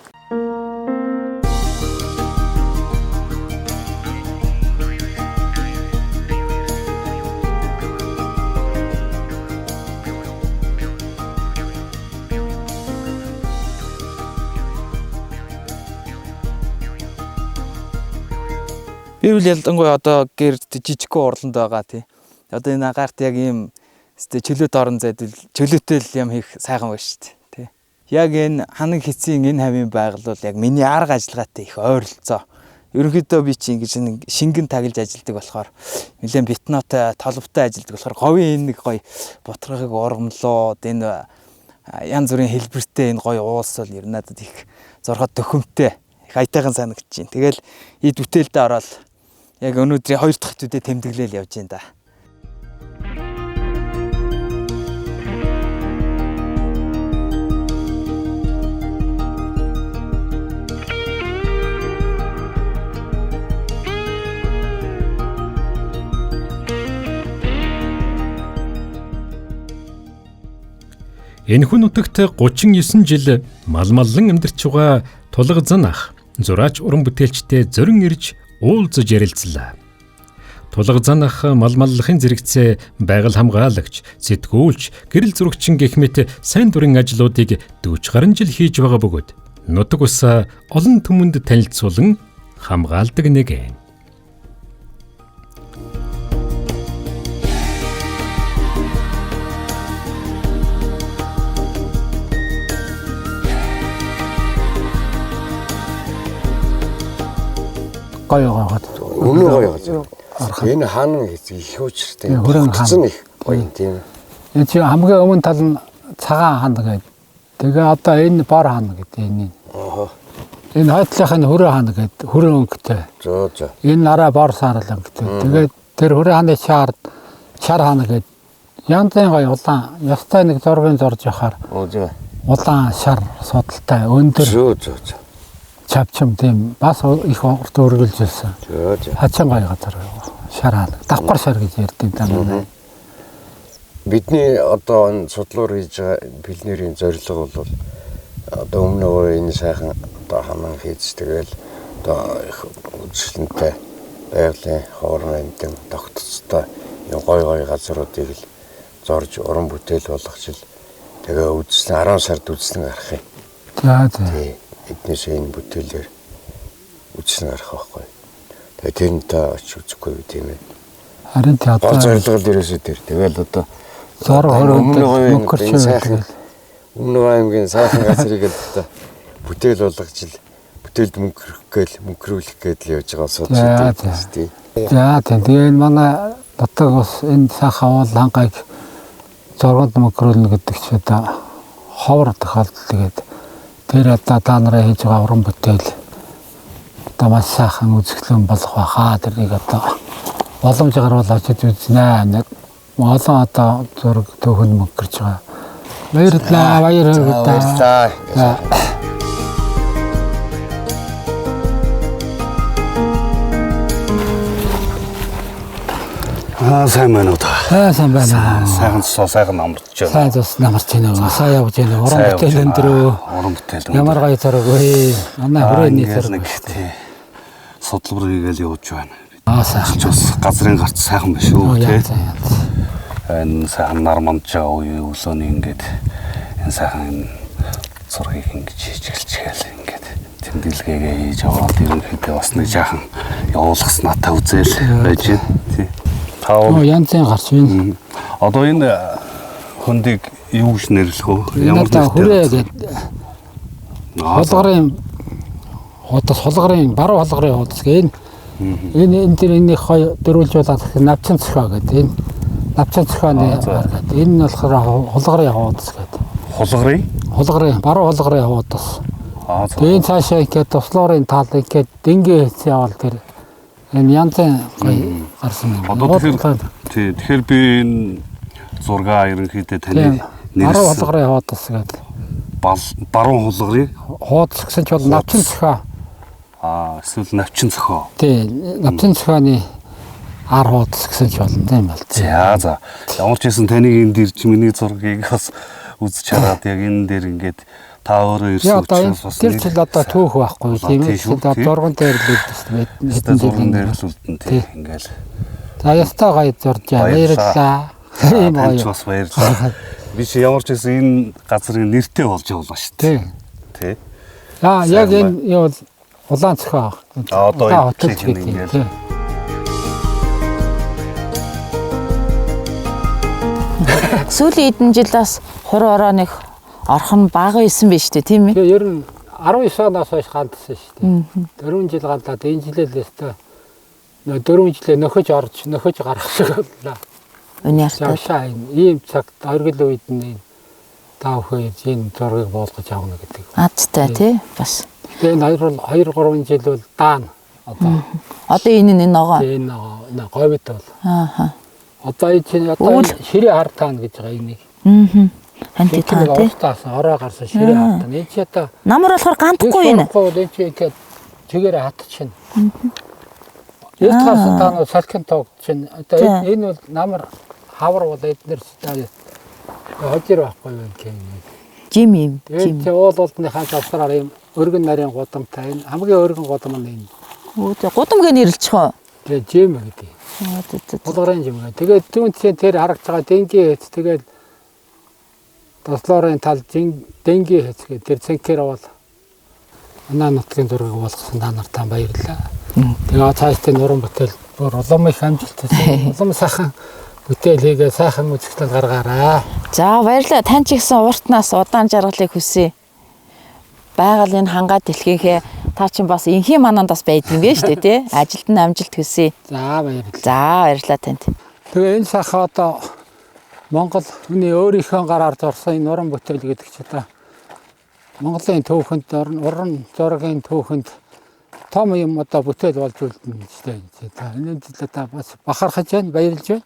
[SPEAKER 7] Би бол ялангуяа одоо гэр жижигхэн урланд байгаа тий. Одоо энэ агаарт яг ийм чөлөөт орон зайд чөлөөтэй л юм хийх сайхан байна шүү дээ тий. Яг энэ ханаг хэцийн энэ хавийн байгаль бол яг миний арга ажиллагаатай их ойролцоо. Ерөнхийдөө би чи ингэж нэг шингэн таглаж ажилладаг болохоор нэлээд битнотой толбтой ажилладаг болохоор говийн энэ нэг гоё бутархыг ургамлууд энэ янз бүрийн хэлбэртэй энэ гоё уулс бол ер нь надад их зорхоод төхөмтэй их аятайхан санагдаж байна. Тэгэл эд бүтээлдээ ороод яг өнөөдрийн хоёр дахь төдөө тэмдэглээл явж байна да.
[SPEAKER 1] Энэхүү нутагт 39 жил мал маллан амьдарч байгаа Тулгазан ах зураач уран бүтээлчтэй зорин ирж уулзаж ярилцлаа. Тулгазан ах мал маллахын зэрэгцээ байгаль хамгаалагч, сэтгүүлч, гэрэл зурагчин гэх мэт сайн дурын ажлуудыг 40 гаруй жил хийж байгаа бөгөөд нутаг усаа олон түмэнд танилцуулан хамгаалдаг нэг юм.
[SPEAKER 8] Гоё гоё.
[SPEAKER 6] Үнэн гоё газар. Энэ хаан хэзээ их учиртай. Хүрэн их гоё тийм.
[SPEAKER 8] Энэ чи хамгийн өмнө тал нь цагаан хаан гэдэг. Тэгээ одоо энэ бор хаан гэдэг энэ.
[SPEAKER 6] Аа.
[SPEAKER 8] Энэ хойтлынх нь хүрэн хаан гэдэг хүрэн өнгөтэй.
[SPEAKER 6] Зөө зөө.
[SPEAKER 8] Энэ нараа бор саарл өнгөтэй. Тэгээд тэр хүрэн хааны шар шар хаан гэдэг янзын гоё улаан ястай нэг зургийг зорж явахаар.
[SPEAKER 6] Зөө.
[SPEAKER 8] Улаан шар судалтай өндөр.
[SPEAKER 6] Зөө зөө зөө.
[SPEAKER 8] Чавчим тийм бас их урт өргөлж байсан.
[SPEAKER 6] Зөө зөө.
[SPEAKER 8] Хачин гоё газар. Шар хаана. Давхар шар гэж ярьдаг юм даа.
[SPEAKER 6] Бидний одоо энэ судлуур хийж байгаа пленэрийн зорилго бол одоо өмнө энэ сайхан одоо хаман хийж тэгэл одоо их үзэсгэлэнтэй байгалийн ховор амьтан тогтцтой юм гой гой газруудыг л зорж уран бүтээл болгож л тэгээ үзсэн 10 сард үзсэн гарах юм.
[SPEAKER 8] За за.
[SPEAKER 6] Тий. Эднээс энэ бүтээлээр үзсэн гарах байхгүй. Тэгээ тэрнтэй очиж үзэхгүй юу тийм ээ.
[SPEAKER 8] Харин тий
[SPEAKER 6] Гол
[SPEAKER 8] одоо
[SPEAKER 6] зорилго л ерөөсөө тэр. Тэгэл одоо
[SPEAKER 8] зураг
[SPEAKER 6] өмнө
[SPEAKER 8] хөрөнд мөнгөрч
[SPEAKER 6] энэ сайхан Өмнө аймгийн сайхан газрыг л одоо бүтээл болгож л бүтээлд мөнгөрөх гээл мөнгөрүүлэх гээд л явж байгаа судалж
[SPEAKER 8] За,
[SPEAKER 6] байдаг
[SPEAKER 8] за.
[SPEAKER 6] тий.
[SPEAKER 8] За тийм. Тэгээ энэ манай нутаг бас энэ сайхан уул хангайг зурганд мөнгөрүүлнэ гэдэг чи одоо ховор тохиолдол тэгээд тэр одоо та нарын хийж байгаа уран бүтээл одоо маш сайхан үзэсгэлэн болох байхаа. Тэрнийг одоо боломж гарвал очиж үзнэ. Нэг олон одоо зураг төөхөн мөнгөрч байгаа. Баярлалаа. Баярлалаа.
[SPEAKER 6] Баярлалаа.
[SPEAKER 8] За.
[SPEAKER 4] Аа сайн байна уу та?
[SPEAKER 8] Аа сайн байна.
[SPEAKER 4] Сайхан цусаа сайхан амарч байна.
[SPEAKER 8] Сайн зус намарч байна. Сайн явж байна. Уран
[SPEAKER 4] Сайн явж
[SPEAKER 8] бүтээл
[SPEAKER 4] байна.
[SPEAKER 8] өндрөө.
[SPEAKER 4] Уран бүтээл өндөр.
[SPEAKER 8] Ямар гоё зураг вэ? Манай хүрээний
[SPEAKER 4] ингээл
[SPEAKER 8] зураг.
[SPEAKER 4] нэг тий. Судлбар хийгээл явж байна.
[SPEAKER 8] Аа сайхан.
[SPEAKER 4] Ч бас газрын гарц сайхан биш
[SPEAKER 8] Оо
[SPEAKER 4] үү тий.
[SPEAKER 8] яа яа.
[SPEAKER 4] Энэ сайхан нар мандж байгаа үе өглөөний ингээд энэ сайхан энэ зургийг ингэж хийж эхэлчихээл ингээд тэмдэглэгээгээ хийж аваад ерөнхийдөө бас нэг жаахан явуулгаснаатай үзэл байж байна тий. Та
[SPEAKER 8] Оо янзын гарч байна.
[SPEAKER 4] одоо энэ хөндийг юу гэж нэрлэх вэ?
[SPEAKER 8] Энэ одоо хүрээ гэдэг
[SPEAKER 4] Аа, за.
[SPEAKER 8] хулгарын худас хулгарын баруун хулгарын худас гэх энэ энэ энэ дэр энэ их гоё дөрвөлжүүлээд гэх навчин цохио гэдэг энэ навчин цохионы
[SPEAKER 4] Аа, за.
[SPEAKER 8] гэдэг энэ нь болохоор хулгарын худас гэдэг
[SPEAKER 4] Хулгарын
[SPEAKER 8] хулгарын баруун хулгарын худас.
[SPEAKER 4] Аа за.
[SPEAKER 8] Тэгээд цаашаа ингээд туслуурын тал ингээд дэнгээ хийсэн явал тэр энэ янзын гоё гарсан юм.
[SPEAKER 4] Одоо тэгэхээр тий тэгэхээр би энэ зургаа ерөнхийдөө таны
[SPEAKER 8] баруун
[SPEAKER 4] нэрлсэн
[SPEAKER 8] хулгарын худас гэдэг
[SPEAKER 4] баруун хулгарын
[SPEAKER 8] хуудас гэсэн ч бол навчин цохио.
[SPEAKER 4] Аа эсвэл навчин цохио.
[SPEAKER 8] Тий, навчин цохионы ар хуудас гэсэн ч болно тийм бол. тий.
[SPEAKER 4] За за. Ямар ч байсан таныг энд ирж миний зургийг бас үзэж хараад яг энэ дээр ингээд та өөрөө ирсэн
[SPEAKER 8] Яа одоо энэ
[SPEAKER 4] учраас бас
[SPEAKER 8] тэр
[SPEAKER 4] нэг
[SPEAKER 8] чил одоо түүх байхгүй тийм
[SPEAKER 4] тий
[SPEAKER 8] ээ.
[SPEAKER 4] шүү,
[SPEAKER 8] Одоо
[SPEAKER 4] тий.
[SPEAKER 8] зурган дээр л үлдсэн байт.
[SPEAKER 4] Хэдэн зурган дээр л үлдэн тий.
[SPEAKER 8] Тий.
[SPEAKER 4] Ингээл.
[SPEAKER 8] За ястай гоё зурж
[SPEAKER 4] Баярлалаа.
[SPEAKER 8] баярлалаа. Ийм
[SPEAKER 4] Танд ч
[SPEAKER 8] гоё.
[SPEAKER 4] бас баярлалаа. Би чи ямар ч байсан энэ газрын нэртэй болж явуулна шүү дээ.
[SPEAKER 8] Тий.
[SPEAKER 4] Тий.
[SPEAKER 8] За яг
[SPEAKER 4] Сайн
[SPEAKER 8] энэ юу бол улаан цохио.
[SPEAKER 4] А, одоо
[SPEAKER 8] Улаан
[SPEAKER 4] энэ
[SPEAKER 8] хотолч
[SPEAKER 4] клик
[SPEAKER 8] гэдэг.
[SPEAKER 4] ингээл.
[SPEAKER 8] Тий.
[SPEAKER 9] Сүүлийн хэдэн жил бас хур ороо нэг орхон бага байсан байж тээ тийм ээ.
[SPEAKER 8] Тэгээ ер нь 19 оноос хойш галдсан шүү дээ. 4 жил галдаад энэ жилээ л өстой нөө 4 жилээ нөхөж орж нөхөж гарах шиг боллоо.
[SPEAKER 9] Үний артаа.
[SPEAKER 8] Завшаа энэ ийм цагт оргил үед нь энэ та бүхэн ирж энэ зургийг буулгаж авна гэдэг.
[SPEAKER 9] Аадтай тий бас.
[SPEAKER 8] Тэгээ энэ 2 2 3 жил бол даана. Одоо
[SPEAKER 9] Одоо энэ нь энэ ногоо.
[SPEAKER 8] тэгээ энэ нөгөө говьд бол
[SPEAKER 9] Ааха.
[SPEAKER 8] одоо энэ чинь одоо
[SPEAKER 9] Үйл.
[SPEAKER 8] энэ ширээ хар таана гэж байгаа энийг.
[SPEAKER 9] Аа. Ханти
[SPEAKER 8] Тэр
[SPEAKER 9] та тий.
[SPEAKER 8] уустаас ороо гарсан ширээ хар таана. Энэ чи одоо
[SPEAKER 9] Намар болохоор гандахгүй энэ.
[SPEAKER 8] Тэгэхгүй бол энэ чи ингээд чигээрээ хатчихна. Эрт гарсан таанууд салхин тоогдчихна. Одоо
[SPEAKER 9] За.
[SPEAKER 8] энэ бол намар хавар бол эднэр хожир байхгүй юм гэх юм.
[SPEAKER 9] Жим юм.
[SPEAKER 8] Тэгээд
[SPEAKER 9] Жим.
[SPEAKER 8] чи уул уулныхаа завсраар ийм өргөн нарийн гудамтай энэ хамгийн өргөн гудам нь энэ.
[SPEAKER 9] Өө зэ гудам гэ нэрлчих үү?
[SPEAKER 8] Тэгээ жим гэдэг.
[SPEAKER 9] Оо зэ зэ.
[SPEAKER 8] Хулгарын жим гэдэг. Тэгээд түүн чинь тэр харагч байгаа дэнгийн хэц тэгээд тослоорын тал дэнгийн хэц гэдэг тэр цэнхэр бол манай нутгийн зургийг болгосон та нартай баярлалаа. Тэгээ цаашдын нуран бүтээл бүр улам их амжилттай, улам сайхан бүтээл хийгээ сайхан үзэсгэлэн гаргаарай.
[SPEAKER 9] За баярлалаа. Тань ч ихсэн уртнаас удаан жаргалыг хүсье. Байгаль энэ хангаа дэлхийнхээ та чинь бас энхийн мананд бас байдаг юм байна шүү дээ тий. Ажилд нь амжилт хүсье.
[SPEAKER 8] За баярлалаа.
[SPEAKER 9] За баярлалаа танд.
[SPEAKER 8] Тэгээ энэ сайхан одоо Монгол хүний өөрийнхөө гараар зурсан энэ уран бүтээл гэдэг чи одоо Монголын түүхэнд уран зургийн түүхэнд том юм одоо бүтээл болж үлдэнэ гэж дээ. За энэ зүйл одоо бас бахархаж байна, баярлж байна.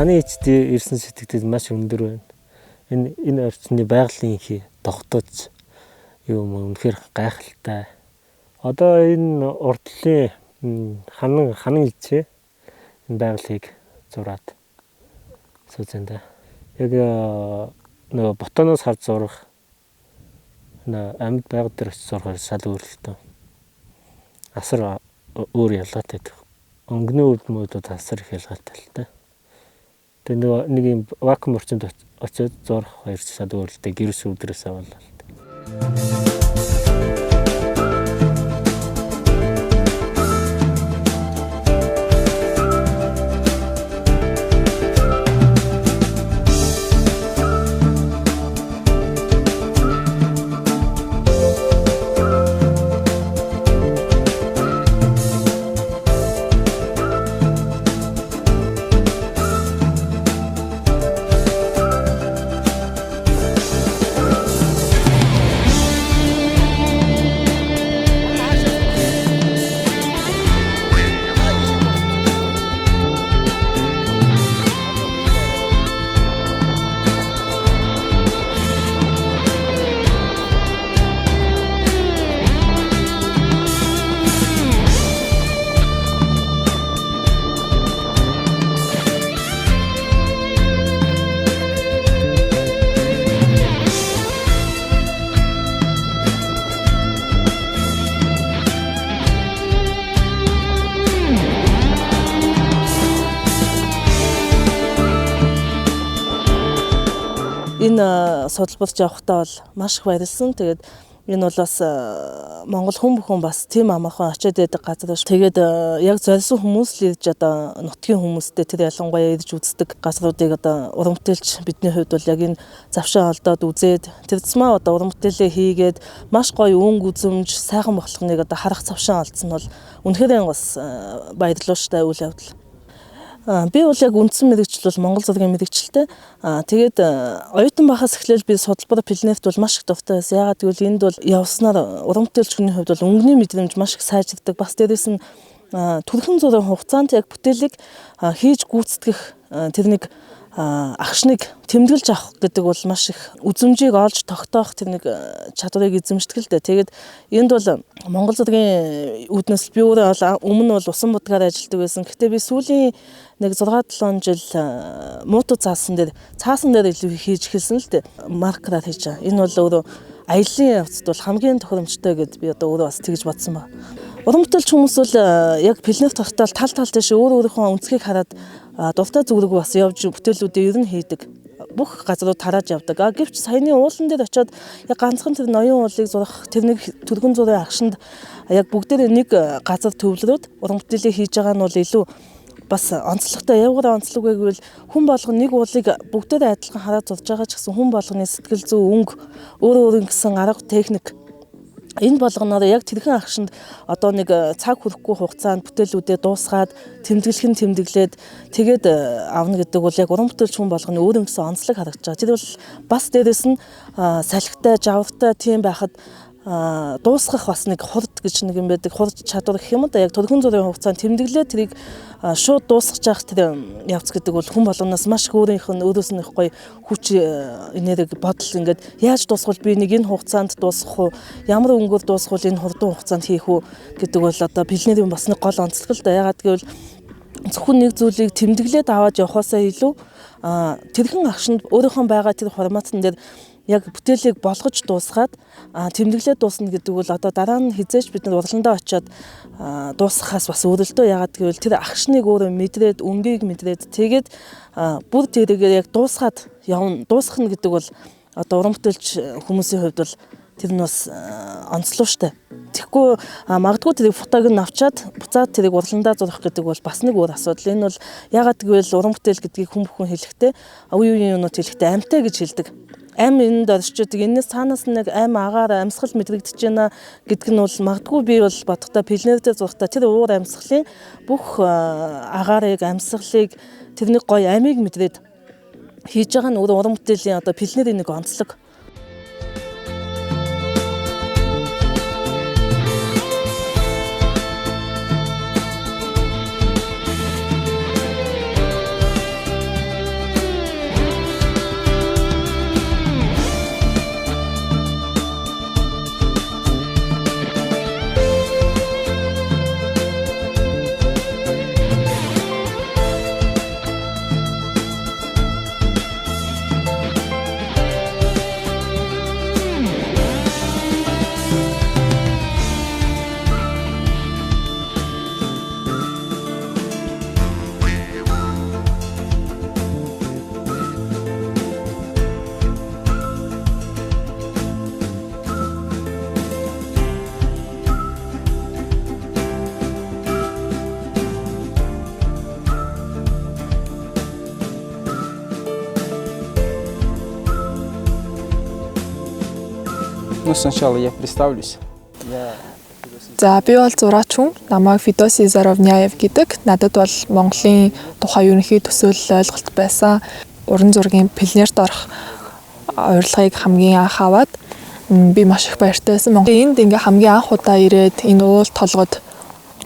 [SPEAKER 10] Ханы ичд ирсэн сэтгэгдэл маш өндөр байна. Энэ орчны байгалийн хий тогтооч юм үнэхээр гайхалтай. Одоо энэ урдлын ханан илчээ энэ байгалыг зураад сууж байна да. Яг нөгөө ботоноос харж зурах нөө амьд байгаль дээр очиж зурхаар шал өөрлөлтөө. Асар өөр ялгаатай. Өнгөний өвдмөдүүд асар их ялгаатай л та. Тэгээ нөгөө нэг юм вакуум орчинд очиод зурх хоёр шал өөрлөлтөө гэрс өвдрөөс авалаа.
[SPEAKER 11] Энэ судалбарч явахдаа бол маш их баярлсан. Тэгээд энэ бол бас Монгол хүн бүхэн бас тийм амархан очиод байдаг газар биш. Тэгээд яг зорьсон хүмүүс л ирж одоо нутгийн хүмүүстэй тэр ялангуяа ирж үздэг газруудыг одоо уран бүтээлч бидний хувьд бол яг энэ завшаа олдоод үзээд тэр тусмаа одоо уран бүтээлээ хийгээд маш гоё өнгө үзэмж сайхан болохныг одоо харах завшаа олдсон нь бол үнэхээр бас баярлалтай үйл явдал. Би бол яг үндсэн мэргэжил бол Монгол зургийн мэргэжилтэй. Тэгээд оюутан байхаас эхлээл би судалбар пленэрт бол маш их дуртай байсан. Яагаад гэвэл энд бол явснаар уран бүтээлч хүний хувьд бол өнгөний мэдрэмж маш их сайжирдаг. Бас дээрээс нь түрхэн зургийн хугацаанд яг бүтээлийг хийж гүйцэтгэх тэр нэг агшныг тэмдэглэж авах гэдэг бол маш их үзэмжийг олж тогтоох тэр нэг чадварыг эзэмшдэг л дээ. Тэгээд энд бол Монгол зургийн үүднээс би өөрөө бол өмнө бол усан будгаар ажилладаг байсан. Гэхдээ би сүүлийн нэг 6-7 жил мууту цаасан дээр илүү хийж эхэлсэн л дээ. Маркераар хийж байгаа. Энэ бол өөрөө аяллаа явцад бол хамгийн тохиромжтой гэд би одоо өөрөө бас тэгж бодсон ба. Уран бүтээлч хүмүүс бол яг пленэрт гарахтаа тал тийш өөр өөрийнхөө өнцгийг хараад дуртай зүг рүү бас явж бүтээлүүдээ ер нь хийдэг. Бүх газрууд тарааж явдаг. Гэвч саяны уулан дээр очиод яг ганцхан тэр ноён уулыг зурах тэр нэг түргэн зургийн агшинд яг бүгдээрээ нэг газар төвлөрөөд уран бүтээлээ хийж байгаа нь бол илүү бас онцлогтой. Явгаар онцлог гэвэл хүн болгон нэг уулыг бүгдээрээ адилхан хараад зурж байгаа ч гэсэн хүн болгоны сэтгэл зүй өнгө өөр өөр ингэсэн арга техник энэ болгоноор яг тэрхэн агшинд одоо нэг цаг хүрэхгүй хугацаанд бүтээлүүдээ дуусгаад тэмдэглэх нь тэмдэглээд тэгээд авна гэдэг бол яг уран бүтээлч хүн болгоны өөр юмсан онцлог харагдаж байгаа. Тэр бол бас дээрээс нь салхитай, жавартай тийм байхад дуусгах бас нэг хурд гэж нэг юм байдаг. Хурд чадвар гэх юм да. Яг түрхэн зургийн хугацаанд тэмдэглээд тэрийг шууд дуусгах жаах тэр явц гэдэг бол хүн болгоноос маш их өөрийнх нь өөрөөс нь их гоё хүч энерги бодол ингээд яаж дуусгавал би нэг энэ хугацаанд дуусгах уу, ямар өнгөөр дуусгавал энэ хурдан хугацаанд хийх үү гэдэг бол одоо пленэрийн бас нэг гол онцлог л да. Яагаад гэвэл зөвхөн нэг зүйлийг тэмдэглээд аваад явахаасаа илүү тэрхэн агшинд өөрийнхөө байгаа тэр форматн дээр яг бүтээлийг болгож дуусгаад тэмдэглээд дуусна гэдэг бол одоо дараа нь хизээч бид нар урландаа очиод дуусгахаас бас өөрөлдөө. Яагаад гэвэл тэр агшныг өөрөө мэдрээд, өнгийг мэдрээд тэгээд бүр тэрийгээ яг дуусгаад явна. Дуусгах нь гэдэг бол одоо уран бүтээлч хүмүүсийн хувьд бол тэр нь бас онцлог штэ. Тэгэхгүй магадгүй тэрийг фотог нь авчаад буцаад тэрийг урландаа зурах гэдэг бол бас нэг өөр асуудал. Энэ бол яагаад гэвэл уран бүтээл гэдгийг хүн бүхэн хэлэхдээ үе үеийн юмнууд хэлэхдээ амьтай гэж хэлдэг. Ам энд орчдөг. Энэс цаанаас нэг ам агаар амьсгал мэдрэгдэж байна гэдг нь бол магадгүй би бол бодохдоо пленэр дээр зурхдаа тэр уур амьсгалын бүх агаарыг, амьсгалыг тэр нэг гоё амийг мэдрээд хийж байгаа нь өөр уран бүтээлийн одоо пленэрийн нэг онцлог.
[SPEAKER 12] Ну, сначала я представлюсь. Я
[SPEAKER 13] За, би бол зураач хүн. Намайг Федосий Заровняев гэдэг. Надад бол Монголын тухай ерөнхий төсөөлөл, ойлголт байсан. Уран зургийн пленэрт орох урилгыг хамгийн анх аваад би маш их баяртай байсан. Энд ингээ хамгийн анх удаа ирээд энэ уул толгод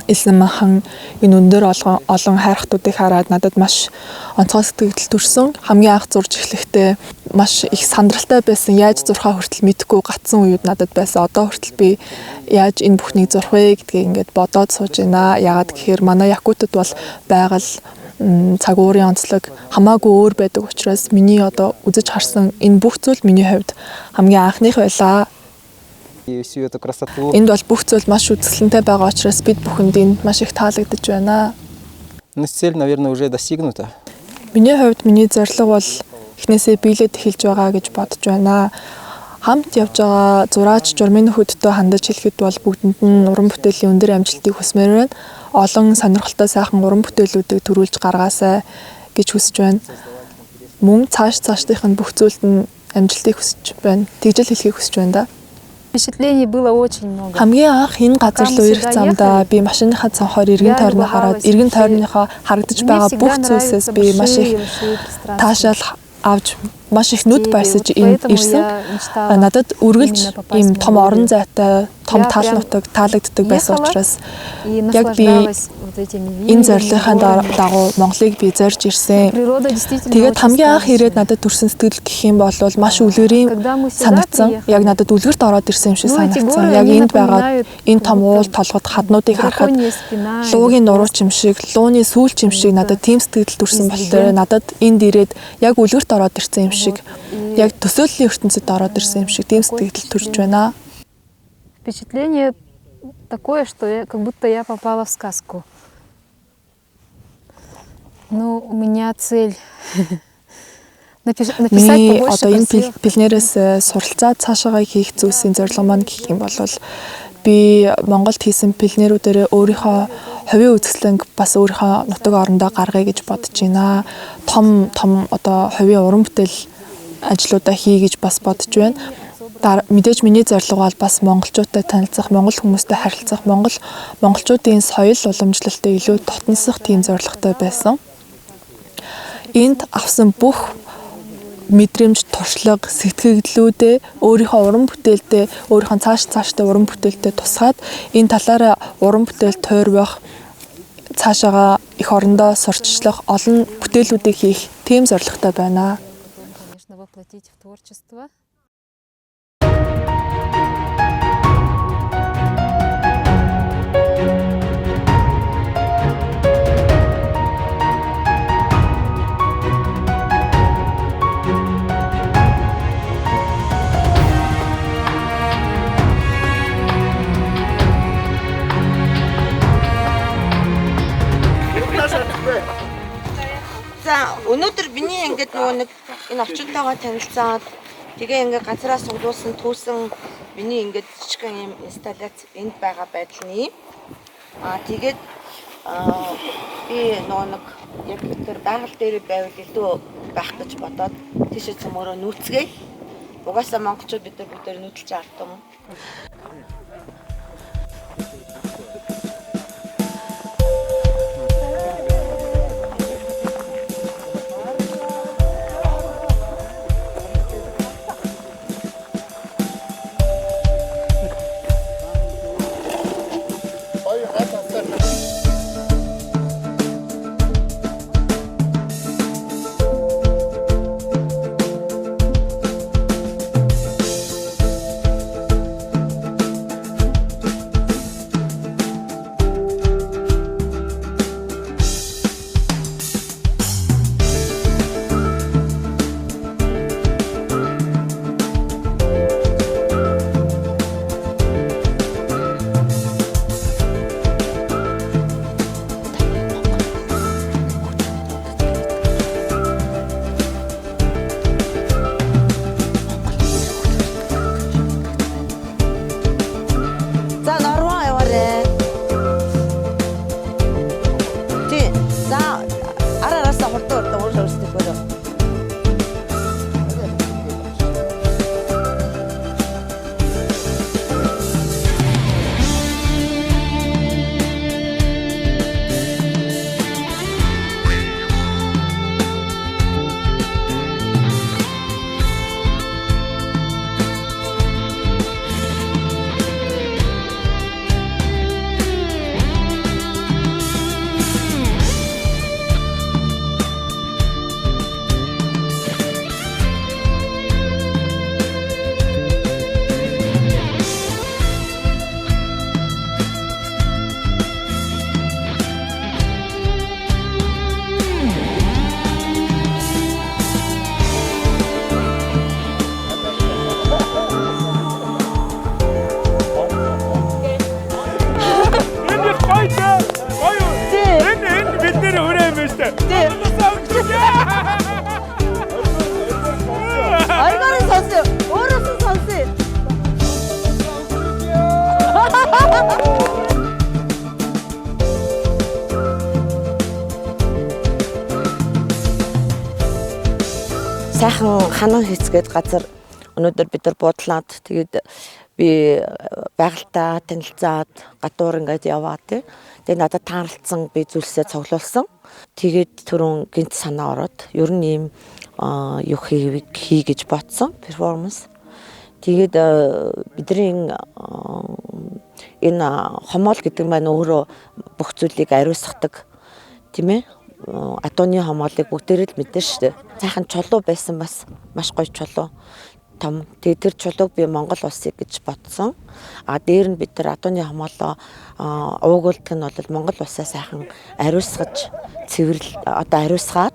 [SPEAKER 13] элсэн махан энэ өндөр олон хайрхтуудыг хараад надад маш онцгой сэтгэл төрсөн. Хамгийн анх зурж эхлэхдээ маш их сандралтай байсан. Яаж зурхаа хүртэл мэдэхгүй гацсан үед надад байсан. Одоо хүртэл би яаж энэ бүхнийг зурх вэ гэдгийг ингээд бодоод сууж байна. Яагаад гэхээр манай Якутад бол байгаль, цаг уурын онцлог хамаагүй өөр байдаг учраас миний одоо үзэж харсан энэ бүх зүйл миний хувьд хамгийн анхных байлаа.
[SPEAKER 12] И всю эту красоту.
[SPEAKER 13] Энд бол бүх зүйл маш үзэсгэлэнтэй байгаа учраас бид бүхэнд энд маш их таалагдаж байна.
[SPEAKER 12] Но цель, наверное, уже достигнута.
[SPEAKER 13] Миний хувьд миний зорилго бол эхнээсээ биелээд эхэлж байгаа гэж бодож байна. Хамт явж байгаа зураач журмын нөхөдтэй хандаж хэлэхэд бол бүгдэнд нь уран бүтээлийн өндөр амжилтыг хүсмээр байна. Олон сонирхолтой сайхан уран бүтээлүүдийг төрүүлж гаргаасай гэж хүсэж байна. Мөн цаашдынх нь бүх зүйлд нь амжилтыг хүсэж байна. Тэгж л хэлэхийг хүсэж байна да.
[SPEAKER 14] Впечатлений было очень много.
[SPEAKER 13] Хамгийн анх энэ газар руу ирэх замдаа би машиныхаа цонхоор эргэн тойрноо хараад эргэн тойрныхоо харагдаж байгаа бүх зүйлсээс би маш их таашаал авч, маш их нүд барьсаж энд ирсэн. Надад үргэлж ийм том орон зайтай, том тал нутаг таалагддаг байсан учраас яг би энэ зорилгынхаа дагуу Монголыг би зорж ирсэн. Тэгээд хамгийн анх ирээд надад төрсэн сэтгэл гэх юм бол маш үлгэрийн санагдсан. Яг надад үлгэрт ороод ирсэн юм шиг санагдсан. Яг энд байгаа энэ том уул толгод хаднуудыг харахад луугийн нурууч юм шиг, лууны сүүлч юм шиг надад тийм сэтгэл төрсэн болохоор надад энд ирээд яг үлгэрт ороод ирсэн юм шиг, яг төсөөллийн ертөнцид ороод ирсэн юм шиг тийм сэтгэл төрж байна.
[SPEAKER 14] Впечатление такое, что я, как будто я попала в сказку. Ну, у меня цель написать побольше.
[SPEAKER 13] Одоо энэ пленэрээс суралцаад цаашаагаа хийх зүйлсийн зорилго маань гэх юм бол би Монголд хийсэн пленэрүүдээрээ өөрийнхөө хувийн үзэсгэлэнг бас өөрийнхөө нутаг орондоо гаргая гэж бодож байна. Том том одоо хувийн уран бүтээл ажлуудаа хий гэж бас бодож байна. Мэдээж миний зорилго бол бас монголчуудтай танилцах, монгол хүмүүстэй харилцах, монголчуудын соёл уламжлалтай илүү дотносох тийм зорилготой байсан. Энд авсан бүх мэдрэмж, туршлага, сэтгэлдлүүдээ өөрийнхөө уран бүтээлдээ, өөрийнхөө цааштай уран бүтээлдээ тусгаад энэ талаараа уран бүтээл тойрвох, цаашаага эх орондоо сурталчлах олон бүтээлүүдийг хийх тийм зорилготой байна.
[SPEAKER 14] Воплотить в творчество.
[SPEAKER 15] За, өнөөдөр миний ингээд нөгөө нэг энэ орчинтойгоо танилцаад тэгээ ингээд газараа суглуулсан, түүсэн миний ингээд жижигхэн юм инсталляц энд байгаа байдал нь юм. Аа тэгээд би нөгөө нэг яг тэр байгаль дээр байвал илүү байх гэж бодоод тийшээ цөмөрөө нүүцгээе. Угаасаа монголчууд бид нар бүгдээр нүүдэлж авдаг юм. Сайхан ханан хийцгээд газар өнөөдөр бид нар буудлаад, тэгээд би байгальтай танилцаад гадуур ингээд яваа тий. Тэгээд надад тааралцсан би зүйлсээ цуглуулсан. Тэгээд түрүүн гинт санаа ороод ер нь ийм юу хий гэж бодсон перформанс. Тэгээд бидний энэ хомоол гэдэг маань өөрөө бүх зүйлийг ариусгадаг, тийм ээ. Адууны хомоолыг бүгдээрээ л мэднэ шүү дээ. Сайхан чулуу байсан, бас маш гоё чулуу. Том. Тэгээд тэр чулууг би Монгол улсыг гэж бодсон. А дээр нь бид нар адууны хомоолоо уугуулдаг нь бол Монгол улсаа сайхан ариусгаж, цэвэрлэл одоо ариусгаад,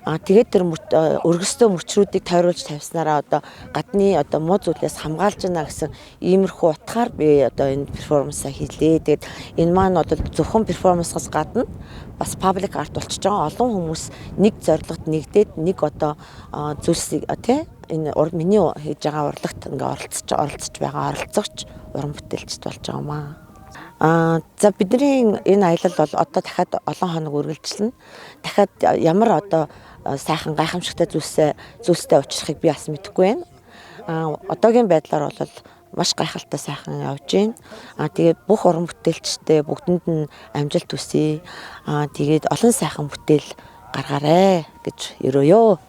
[SPEAKER 15] тэгээд тэр өргөстөө мөчрүүдийг тойруулж тавьснараа одоо гадны одоо муу зүйлээс хамгаалж байна гэсэн иймэрхүү утгаар би одоо энэ перформансаа хийлээ. Тэгээд энэ маань бол зөвхөн перформансаас гадна бас public art болчихж байгаа. Олон хүмүүс нэг зорилгот нэгдээд нэг одоо зүйлсийг тий энэ миний хийж байгаа урлагт ингээ оролцож байгаа оролцогч уран бүтээлчд болж байгаа юм аа. За бидний энэ аялал бол одоо дахиад олон хоног үргэлжилнэ. Дахиад ямар одоо сайхан гайхамшигтай зүйлстэй учрахыг би бас мэдэхгүй байна. Одоогийн байдлаар бол маш гайхалтай сайхан явж байна. Тэгээд бүх уран бүтээлчтэй бүгдэнд нь амжилт хүсье. Тэгээд олон сайхан бүтээл гаргаарэ гэж өрөөё.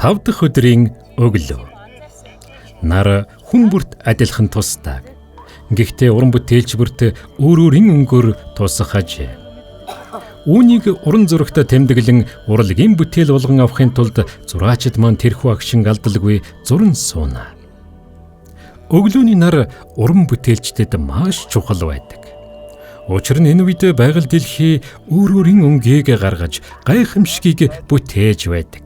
[SPEAKER 1] Тав дахь өдрийн өглөө. Нар хүн бүрт адилхан тусдаг. Гэхдээ уран бүтээлч бүрт өөр өөрийн өнгөөр тусах ажээ. Үүнийг уран зурагт тэмдэглэн урлагийн бүтээл болгон авахын тулд зураачид маань тэрхүү агшин алдалгүй зуран сууна. Өглөөний нар уран бүтээлчдэд маш чухал байдаг. Учир нь энэ үед байгаль дэлхий өөр өөрийн өнгийг гаргаж гайхамшигыг бүтээж байдаг.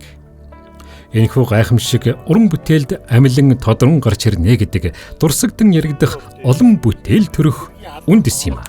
[SPEAKER 1] Энэхүү гайхамшиг уран бүтээлд амилан тодрон гарч ирнэ гэдэг дурсагдан яригдах олон бүтээл төрөх үндэс юм.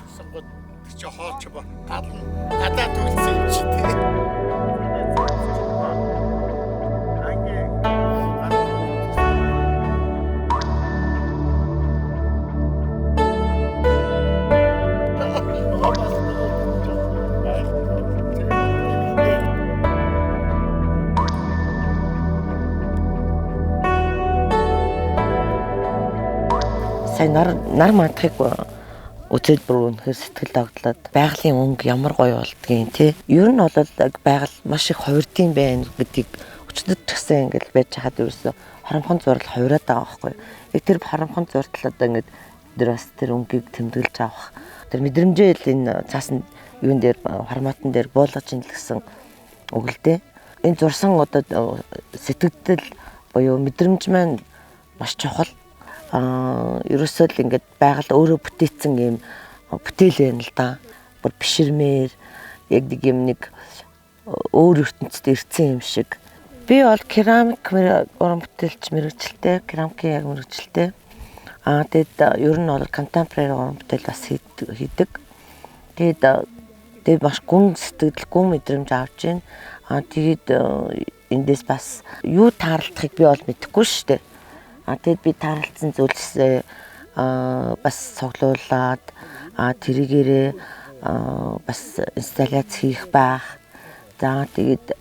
[SPEAKER 15] Сая нар мандахыг үзээд бүр үнэхээр сэтгэл догдлоод байгалийн өнгө ямар гоё болдгийг тий. Ер нь бол байгаль маш их хувирдсан байна гэдгийг өчнөд ч гэсэн ингээл байж хаад ерөөсө хоромхон зурал хувираад байгаа байхгүй. Яг тэр хоромхон зуртал одоо ингээд тэр бас тэр өнгийг тэмдэглэж авах. Тэр мэдрэмжээ л энэ цаасан юун дээр форматн дээр буулгаж ин л гэсэн үг л дээ. Энэ зурсан одоо сэтгэгдэл буюу мэдрэмж маань маш чухал. Ерөөсөө л ингээд байгаль өөрөө бүтээсэн юм бүтээл байна л да. Бүр биширмээр яг нэг юм нэг өөр ертөнцид ирсэн юм шиг. Би бол керамик уран бүтээлч мэргэжилтэй, керамикийн яг мэргэжилтэй. Тэгээд ер нь бол contemporary уран бүтээл бас хийдэг. Тэгээд маш гүн сэтгэл, гүн мэдрэмж авч байна. Тэгээд эндээс бас юу таарлахыг би бол мэдэхгүй шүү дээ. Тэгээд би таарлцсан зүйлсээ бас цуглуулад тэрийгээрээ бас инсталляц хийх байх. За тэгээд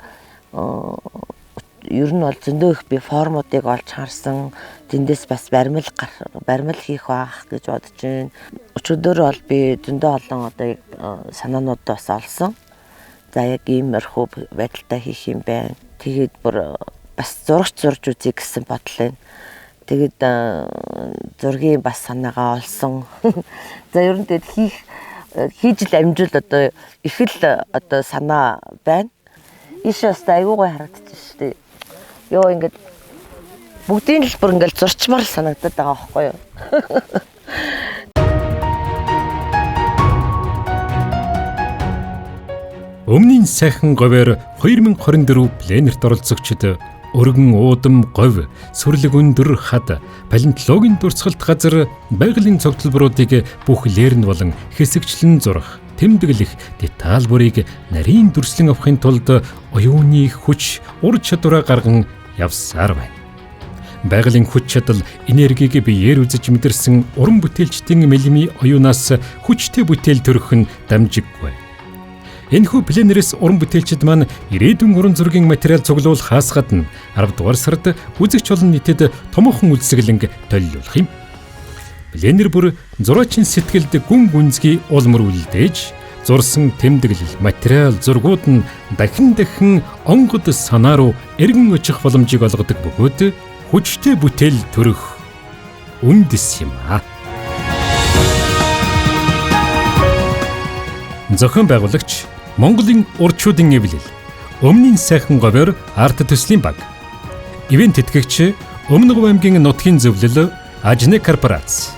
[SPEAKER 15] ер нь бол зөндөө их би формуудыг олж харсан. Тэндээс бас баримл хийх байх гэж бодож байна. Өчигдөр бол би зөндөө олон одоо санаанууд бас олсон. За яг иймэрхүү байдалтай хийх юм байна. Тэгээд бүр бас зурагч зурж үзье гэсэн бодлоо. Тэгээд зургийн бас санаагаа олсон. За ер нь тэгээд хийж л амжил одоо их л одоо санаа байна. Ийшээ бас айгүй гоё харагдчих шүү дээ. Йоо ингээд бүгдийн л бүр ингээд зурчмаар л санагдаад байгаа байхгүй юу?
[SPEAKER 1] Өмнийн сайхан говьор 2024 пленэрт оролцогчид өргөн уудам говь, сүрлэг өндөр хад, палеонтологийн дурсгалт газар байгалийн цогцлборуудыг бүх лерн болон хэсэгчлэн зурах, тэмдэглэх деталь бүрийг нарийн дүрслэн авахын тулд оюуны хүч, ур чадвараа гарган явсаар байна. Байгалийн хүч чадал, энергийг биеэр үзэж мэдэрсэн уран бүтээлчдийн мэлми оюунаас хүчтэй бүтээл төрөх нь дамжиггүй. Энэхүү пленэрээс уран бүтээлчид маань ирээдүйн уран зургийн материал цуглуулахаас гадна 10 дугаар сард үзэгч олон нийтэд томоохон үзэсгэлэнг төлөвлөх юм. Пленэр бүр зураачийн сэтгэлд гүн гүнзгий улмөр үлдээж, зурсан тэмдэглэл, материал, зургууд нь дахин дахин онгод санаа руу эргэн очих боломжийг олгодог бөгөөд хүчтэй бүтээл төрөх үндэс юм аа. Зохион байгуулагч Монголын урчуудын эвлэл Өмнийн сайхан говьор арт төслийн баг. Ивент тэтгэгч Өмнөг аймгийн нутгийн зөвлөл Ажны корпорац.